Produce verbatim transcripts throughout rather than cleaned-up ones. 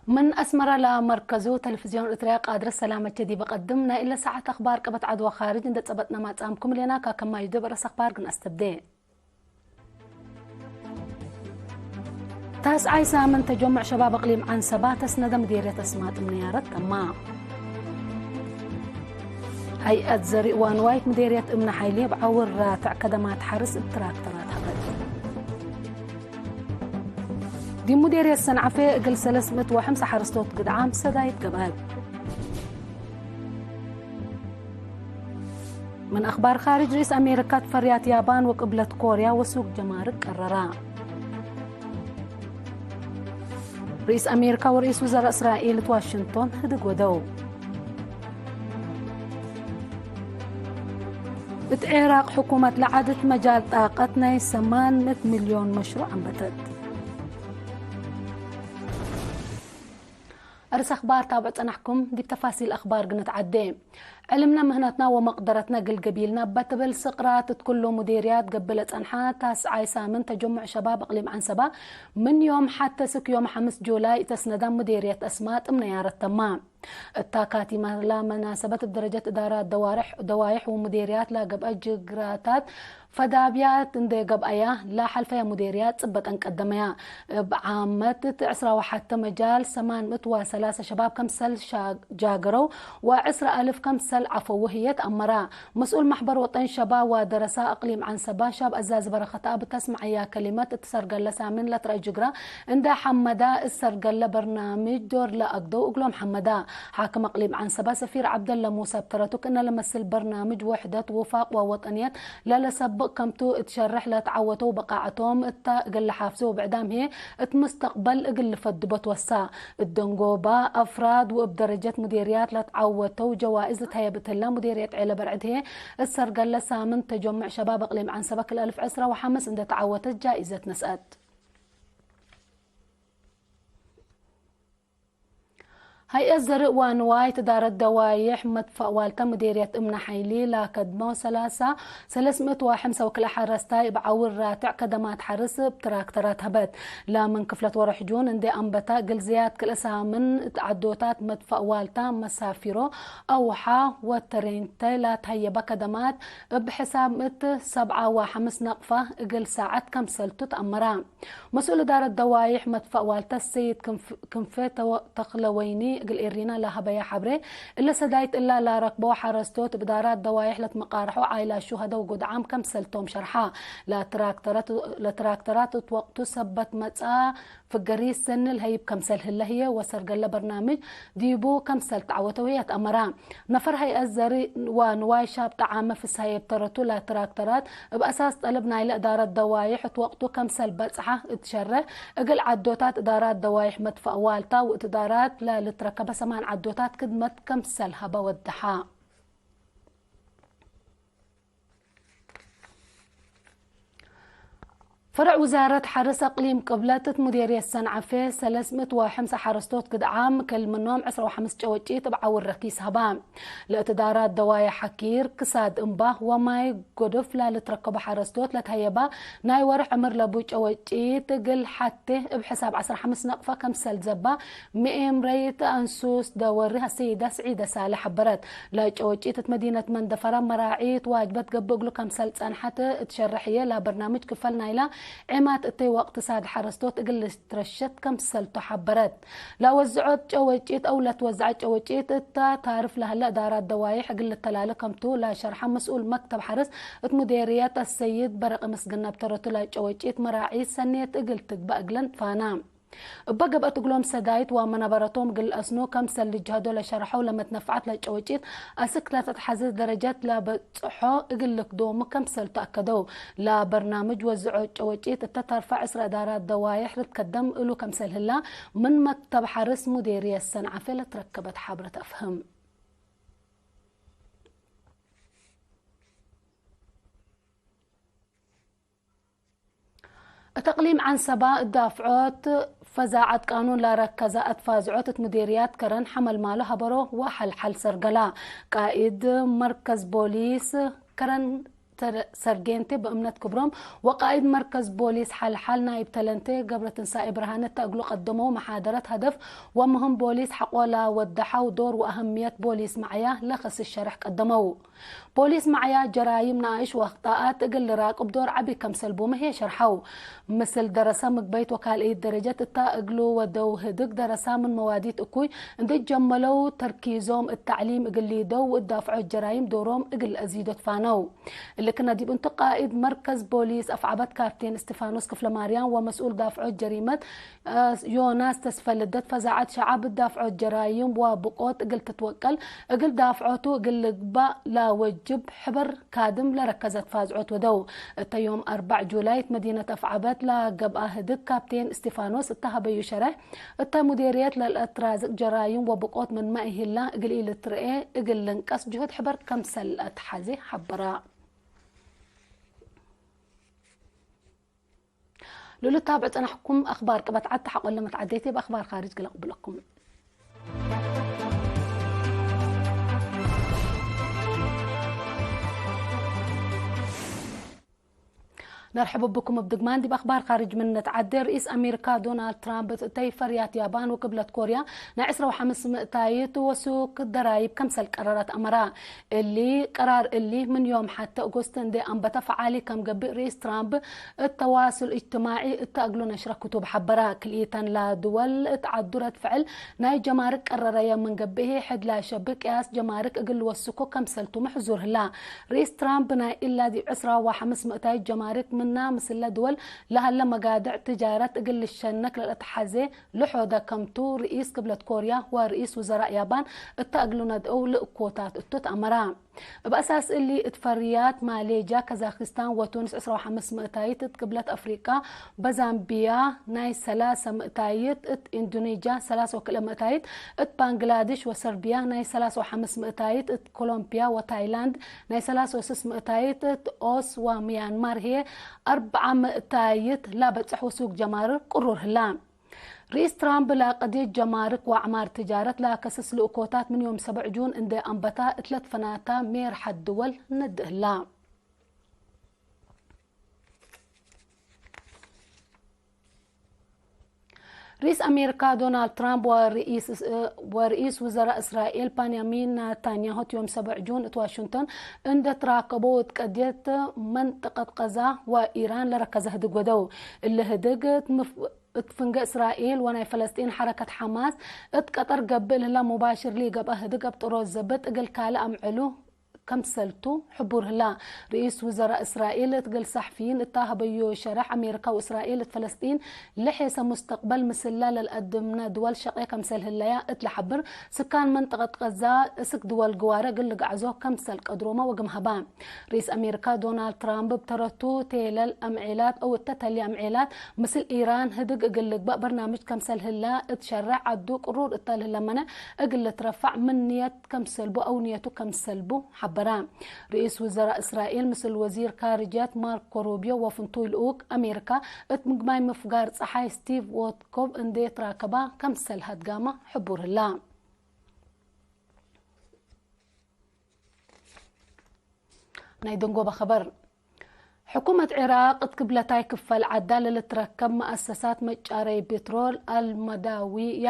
ምን አስመረ ለመርከዙ ተለፍዝዮን ኤረትርያ ቃድር ሰላመቼ ዲበ ቀድም፣ ናይ እለ ሳዐት አክባር ቀበት ዐድ ወካርጅ እንዴ ጸበጥነ ማጽአምኩም ሌና። ካከማዩ ዲብ አርእስ አክባር ግን አስተብዴ። ታስዓይ ሳምን ተጀሙዕ ሸባብ አቅሊም ዐንሰባ ተስነደ ምዴርየት አስማጥ እምነ ያረት ተማ። ሀይአት ዘርእ ወአንዋይት ምዴርየት እምነ ሐይሌ እብ ዐውር ራትዕ ከደማት ሐርስ እብ ትራክተራት ሀበት። ዲብ ምዴርየት ሰንዐፌ እግል ሰለስ ምእት ወሐምሳ ሐረስቶት ግድዓም ሰዳይት ገብአት። ምን አክባር ካርጅ፣ ርኢስ አሜሪካ፣ ፈርያት ያባን ወቅብለት ኮርያ ወሱቅ ጀማርክ ቀረራ። ርኢስ አሜሪካ ወርኢስ ውዘራእ እስራኤል እት ዋሽንግቶን ህድግ ወደው። እት ዒራቅ ሕኩመት ለዐድት መጃል ጣቀት ናይ ሰማን ምእት ሚልዮን መሽሩዕ አንበተት። አርስ አክባር ታብዕ ጸናሕኩም። ዲብ ተፋሲል አክባር ግንትዓዴ። ዕልምነ ምህነትና ወመቅደረትነ እግል ገቢልነ እበ ትብል ስቅራት እት ኩሉ ሙዴርያት ገብእ ለጸንሐ ታስዓይ ሳምን ተጀሙዕ ሸባብ እቅሊም ዐንሰባ ምን ዮም ሐቴ እስክ ዮም ሐምስ ጁላይ እተስነዳ ሙዴርየት አስማጥ እምነ ያረት ተማ። እታ ካቲመ ለመናሰበት እብ ደረጀት እዳራት ደዋርሕ፣ ደዋይሕ ወሙዴርያት ለገብአ ጅግራታት ፈዳብያት እንዴ ገብአያ ለሐልፈየ ሙዴርያት ጽበጠን ቀደመያ። እብ ዓመት እት ዕስራ ወሐቴ መጃል ሰማን ምእት ወሰላሰ ሸባብ ከምሰል ሻ-፣ ጃገረው ወዕስራ አልፍ ከምሰል ዐፈው ህዬ ተአመራ። መስኡል መሕበር ወጠን ሸባብ ወደረሳ እቅሊም ዐንሰባ ሻብ አዛዚ በረከት አብ ተስመዐያ ከሊመት እት ሰርገለ ሳምን ለትረአ ጅግራ እንዴ ሐመዳ እት ሰርገለ በርናምጅ ዶር ለአግደው እግሎም ሐመዳ። ሓክም እቅሊም ዐንሰባ ሰፊር ዐብደለ ሙሰ እብ ተረቱ ክእነ ለመስል በርናምጅ ውሕደት፣ ውፋቅ ወወጠንየት ለለሰብቅ ከምቱ እት ሸርሕ ለተዐወተው በቃዐቶም እተ እግል ለሓፍዞ ወብዕዳም ህዬ እት ሙስተቅበል እግል ልፈድቦ ትወሳ። እት ደንጎባ አፍራድ ወእብ ደረጀት ሙዴርያት ለተዐወተው ጀዋእዝ ልትሀየብ እትለ ሙዴርየት ዔለ በርዕድ ህዬ እት ሰርገለ ሳምን ተጀሙዕ ሸባብ እቅሊም ዐንሰበ ክል አልፍ ዕስራ ወሐምስ እንዴ ተዐወተት ጃኢዘት ነስአት። ሀይአት ዘርእ ወአንዋይ ትዳረት ደዋይሕ መትፈእ ዋልታ ምዴርየት እምነ ሐይሊ ላከድመው ሰላሳ ሰለስ ምእት ወሐምሳ ወክልኤ ሐረስታይ እብ ዐውር ራትዕ ከደማት ሐርስ እብ ትራክተራት ሀበት። ለምን ክፍለት ወርሕ ጁን እንዴ አንበታ እግል ዝያድ ክልኤ ሳምን እት ዐዶታት መትፈእ ዋልታ መሳፊሮ አውሓ ወተሬንተ ላትሀየበ ከደማት እብ ሕሳብ ምእት ሰብዓ ወሐምስ ነቅፋ እግል ሳዐት ከምሰልቱ ተአመራ። መስኡል እዳረት ደዋይሕ መትፈእ ዋልታ ሰይድ ክንፍ-፣ ክንፈ ተወ-፣ ተክለወይኒ እግል ኤሪና ለሀበየ ሐብሬ፣ እለ ሰዳይት እላ ላረክበው ሐረስቶት እብ እዳራት ደዋይሕ ለትመቃርሖ ዓይላት ሹሀደ ወጉድዓም ከምሰልቶም ሸርሓ። ለትራክተረት፣ ለትራክተራት እት ወቅቱ ሰበት መጽአ ፍገሪስ ሰኒ ለሀይብ ከምሰል ህለ ህዬ ወሰርገለ በርናምጅ ዲቡ ከምሰል ተዐወተው ህዬ ተአመራ። ነፈር ሀይአት ዘርእ ወንዋይ ሻብ ጠዓመ ፍስሀየ እብ ተረቱ ለትራክተራት እብ አሳስ ጠለብ ናይለ እዳረት ደዋይሕ እት ወቅቱ ከምሰል በጽሐ እት ሸሬሕ እግል ዐዶታት እዳራት ደዋይሕ መትፈእ ዋልታ ወእት እዳራት ለልትረከበ ሰማን ዐዶታት ክድመት ከምሰል ሀበ ወደሐ። ፈረዕ ውዛረት ሐርስ አቅሊም ቅብለት እት ሙዴርየት ሰንዐፌ ሰለስ ምእት ወሐምሳ ሐረስቶት ግድዓም፣ ክል ምኖም ዕስራ ወሐምስ ጨወጪት እብ ዐውር ረኪስ ሀባ። ለእት እዳራት ደዋየ ሐኪር፣ ክሳድ እምባ ወማይ ጎዶፍ ለልትረከቦ ሐረስቶት ለትሀየባ ናይ ወርሕ ዕምር ለቡ ጨወጪት እግል ሐቴ እብ ሕሳብ ዐስራ ሐምስ ነቅፈ ከምሰል ዘባ ምኤምረይት አንሱስ ደወሪ አሰይደ ስዒደ ሳልሕ ሐበረት። ለጨወጪት እት መዲነት መንደፈራ መራዒት ዋጅበት ገብእ እግሉ ከምሰል ጸንሐት እት ሸርሕ ህዬ ለበርናምጅ ክፈል ናይላ ዔማት እተይ ወቅት ሳድ ሐረስቶት እግል ልትረሸድ ከምሰልቱ ሐበረት። ለወዝዖት ጨወጪት አው ለትወዝዐት ጨወጪት እተ ታርፍ ለሀለ እዳራት ደዋይሕ እግል ልተላለ ከምቱ ለሸርሐ መስኡል መክተብ ሐርስ እት ሙዴርየት አሰይድ በረቂ ምስግና እብ ተረቱ ለጨወጪት መራዒት ሰኔት እግል ትግበእ እግለን ትፋና። እበ ገብአት እግሎም ሰዳይት ወመናበረቶም እግል ለአስኑ ከምሰል ልጅሀዶ ለሸርሐው ለመትነፍዐት ለጨወጪት አስክ ለተትሐዝዝ ደረጀት ለበጽሖ እግል ልክዶሙ ከምሰልቱ አከደው። ለበርናምጅ ወዝዖት ጨወጪት እተ ተርፈ ዕስረ እዳራት ደዋይሕ ልትከደም እሉ ከምሰል ህላ ምን መክተብ ሐርስ ሙዴርየት ሰንዐፌ ለትረከበት ሐብረት አፍህም። እት አቅሊም ዐንሰባ እት ዳፍዖት ፈዛዐት ቃኑን ላረከዘ አትፋዝዖት እት ሙዴርያት ከረን ሐመልማሎ ሀበሮ ወሐልሐል ሰርገላ። ቃኢድ መርከዝ ቦሊስ ከረን ሰር-፣ ሰርጌንቴ በእምነት ክብሮም ወቃኢድ መርከዝ ቦሊስ ሐልሐል ናይብ ተለንቴ ገብረትንሳኤ ብርሃነ እተ እግሉ ቀደመው መሓደረት ሀደፍ ወምህም ቦሊስ ሐቆ ለወደሐው ዶር ወአህምየት ቦሊስ መዐያ ለከስስ ሸርሕ ቀደመው። ቦሊስ መዐያ ጀራይም ነኣይሽ ወአክጣኣት እግል ልራቅብ ዶር ዐቢ ከምሰል ቡመ ህዬ ሸርሐው። ምስል ደረሰ ምግበይት ወካልአይት ደረጀት እተ እግሉ ወደው ህድግ ደረሳ ምን መዋዲት እኩይ እንዴ ጀመለው ተርኪዞም እት ተዕሊም እግል ሊደው ወእት ዳፍዖት ጀራይም ዶሮም እግል ለአዚዶ ትፋነው። እሊ ክነ ዲብ እንቱ ቃኢድ መርከዝ ቦሊስ አፍዐበት ካፕቴን እስቲፋኖስ ክፍለማርያም ወመስኡል ዳፍዖት ጀሪመት ዮናስ ተስፈ ልደት ፈዛዐት ሸዐብ ዳፍዖት ጀራይም ወብቆት እግል ትትወቀል እግል ዳፍዖቱ እግል ልግባእ ለወጅብ ሕበር ካድም ለረከዘት ፋዝዖት ወደው። እተ ዮም አርበዕ ጁላይ እት መዲነት አፍዐበት ለገብአ ህድግ ካፕቴን እስቲፋኖስ እተ ሀበዩ ሸረሕ፣ እተ ሙዴርየት ለልአትራዝቅ ጀራይም ወብቆት ምንመ ኢህላ እግል ኢልትርኤ እግል ልንቀስ ጅሁድ ሕበር ከምሰል ለአትሐዜ ሐበራ። ለልታብዕ ጸናሕኩም አኽባር ቅበት ዐድ ተሐቆለ መትዓዴቴ በአኽባር ካርጅ ግለ ቅብለኩም። ነርሕብ ብኩም እብ ድግማን ዲብ አኽባር ካርጅ ምን ነትዓዴ። ርኢስ አሜሪካ ዶናልድ ትራምፕ እተይ ፈርያት ያባን ወቅብለት ኮርያ ናይ ዕስራ ወሐምስ ምእታይት ወሱክ ደራይብ ከምሰል ቀረረት አመራ። እሊ ቀራር እሊ ምን ዮም ሐቴ ኦጎስት እንዴ አንበተ ፈዓሊ ከም ገብእ ርኢስ ትራምፕ እት ተዋሱል እጅትማዒ እተ እግሉ ነሽረ ክቱብ ሐበረ። ክልኢተን ለድወል እት ዐዱ ረድ ፍዕል ናይ ጀማርክ ቀረረየ ምን ገብእ ህይ ሕድ ላሸብህ ቅያስ ጀማርክ እግል ልወስኮ ከምሰልቱ መሕዙር ህላ። ርኢስ ትራምፕ ናይ እላ ዲብ ዕስራ ወሐምስ ምእታይት ጀማርክ ምና ምስለ ድወል ለሀለ መጋድዕ ትጃረት እግል ልሸነክ ለልአትሐዜ ለሖደ ከምቱ፣ ርኢስ ቅብለት ኮርያ ወርኢስ ውዘራእ ያባን እተ እግሉ ነድአው ልእኮታት እቱ ተአመራ። እብ አሳስ እሊ፣ እት ፈርያት ማሌጅያ፣ ካዛክስታን ወቱንስ ዕስራ ወሐምስ ምእታይት፣ እት ቅብለት አፍሪቃ በዛምቢያ ናይ ሰላሰ ምእታይት፣ እት ኢንዶኔጅያ ሰላሰ ወክልኤ ምእታይት፣ እት ባንግላድሽ ወሰርቢያ ናይ ሰላሰ ወሐምስ ምእታይት፣ እት ኮሎምቢያ ወታይላንድ ናይ ሰላሰ ወስስ ምእታይት፣ እት ኦስ ወምያንማር ህዬ አርብዓ ምእታይት ላበጽሕ ውሱግ ጀማርክ ቅሩር ህላ። ርኢስ ትራምፕ ለቀድየት ጀማርክ ወአዕማር ትጃረት ለከስስ ልእኮታት ምን ዮም ሰብዕ ጁን እንዴ አንበታ እት ለትፈናታ ሜርሐት ድወል ነድእ ህላ። ርኢስ አሜሪካ ዶናልድ ትራምፕ ወርኢስ፣ ወርኢስ ውዘራእ እስራኤል ባንያሚን ናታንያሁ እት ዮም ሰብዕ ጁን እት ዋሽንግቶን እንዴ ትራከቦ እት ቀድየት መንጠቀት ቀዛ ወኢራን ለረከዘ ህድግ ወደው። እሊ ህድግ እት ምፍ-፣ እት ፍንጌ እስራኤል ወናይ ፈለስጢን ሐረከት ሐማስ እት ቀጠር ገብእ ለህላ ሙባሽር ለኢገብአ ህድግ አብጥሮት ዘብጥ እግል ካልእ አምዕሉ ከምሰልቱ ሕቡር ህላ። ርኢስ ውዘራእ እስራኤል እት እግል ሰሕፊይን እተ ሀበዮ ሸረሕ፣ አሜሪካ ወእስራኤል እት ፈለስጢን ለሔሰ ሙስተቅበል ምስላ ለልአድምነ ድወል ሸቄ ከምሰል ህለያ እት ለሐብር፣ ስካን መንጠቀት ቀዛ እስክ ድወል ግዋረ እግል ልግዐዞ ከምሰል ቀድሮመ ወግም ሀባ። ርኢስ አሜሪካ ዶናልድ ትራምፕ እብ ተረቱ፣ ቴለል አምዔላት አው እተ ተልየ አምዔላት ምስል ኢራን ህድግ እግል ልግበእ በርናምጅ ከምሰል ህላ እት ሸሬሕ ዐዱ ቅሩር እተ ለህለ መነ እግል ልትረፋዕ ምን ንየት ከምሰልቡ አው ንየቱ ከምሰልቡ ሐበረ። ርኢስ ውዘራእ እስራኤል ምስል ወዚር ካርጅየት ማርኮ ሩቢዮ ወፍንቱይ ልኡክ አሜሪካ እት ምግማይ ምፍጋር ጸሓይ ስቲቭ ዎትኮቭ እንዴ ትራከባ ከምሰል ሀድጋመ ሕቡር ህላ። ናይ ደንጎበ ኸበር። ሕኩመት ዒራቅ እት ክብለታይ ክፈል ዐዳ ለልትረከብ መአሰሳት መጫረይ ቤትሮል አልመዳዊያ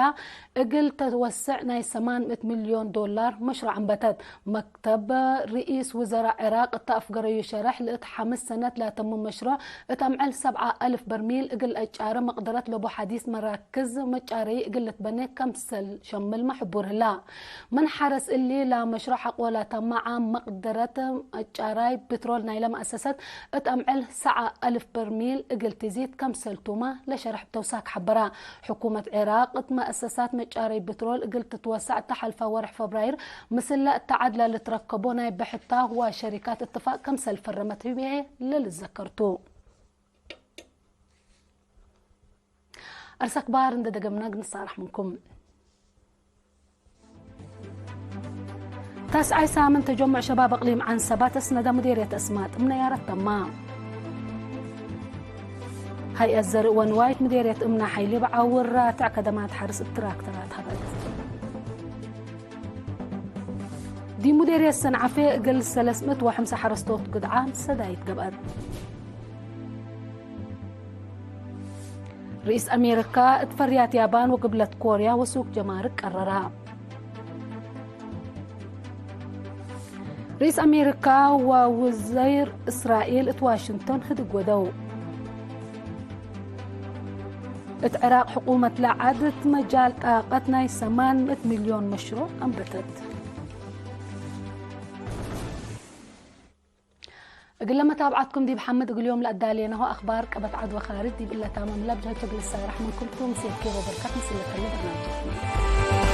እግል ተወሰዕ ናይ ሰማን ምእት ሚልዮን ዶላር መሽሩዕ አንበተት። መክተብ ርኢስ ውዘራእ ዒራቅ እተ አፍገረዩ ሸረሕ፣ ለእት ሐምስ ሰነት ለአተሙ መሽሩዕ እት አምዕል ሰብዓ አልፍ በርሚል እግል አጫረ መቅደረት ለቡ ሐዲስ መራክዝ መጫረይ እግል ልትበኔ ከምሰል ሸምልመ ሕቡር ህላ። ምን ሐረስ እሊ፣ ለመሽሩዕ ሐቆ ለአተመ ዓም መቅደረት አጫራይ ብትሮል ናይለ መአሰሰት እት አምዕል ሰዓ አልፍ በርሚል እግል ትዚድ ከምሰልቱመ ለሸርሕ ብተውሳክ ሐበራ። ሕኩመት ዒራቅ እት መአሰሳት መጫረይ ብትሮል እግል ትትወሰዕ እተ ሐልፈ ወርሕ ፈብራይር ምስለ እተ ዐድ ለልትረከቦ ናይ ብሕታ ወሸሪካት እትፋቅ ከምሰል ፈረመት ህዬ ለልዘከር ቱ። አርስ አክባር እንዴ ደገምነ እግል ንሳረሕ ምንኩም። ተስዓይ ሳምን ተጀሙዕ ሸባብ እቅሊም ዐንሰባ ተስነደ ሙዴርየት አስማጥ እምነ ያረት ተማ። ሀይአት ዘርእ ወንዋይት ሙዴርየት እምነ ሐይሊ በዓውር ራትዕ ከደማት ሐርስ እብ ትራክተራት ሀበት። ዲብ ሙዴርየት ሰንዓፈ እግል ሰለስ ምእት ወሐምሳ ሐረስቶት ግድዓም ሰዳይት ገብአት። ርኢስ አሜሪካ እት ፈርያት ያባን ወግብለት ኮርያ ወሱቅ ጀማርክ ቀረራ። ርኢስ አሜሪካ ወውዘይር እስራኤል እት ዋሽንግቶን ህድግ ወደው። እት ዕራቅ ሕኩመት ለዐድ እት መጃል ጣቀት ናይ ሰማን ምእት ሚልዮን መሽሩዕ አንበተት። እግለ መታብዓትኩም ዲብ ሐምድ እግል ዮም ለአዳሌናሁ አክባር ቀበት ዐድ ወካርጅ ዲብ እለ ታመም ለብጅሀቱ እግል ሳረሕ ምንኩም ቱ፣ ምስልኪ ወበርከት ምስል ለተለ በርናምጅኩም።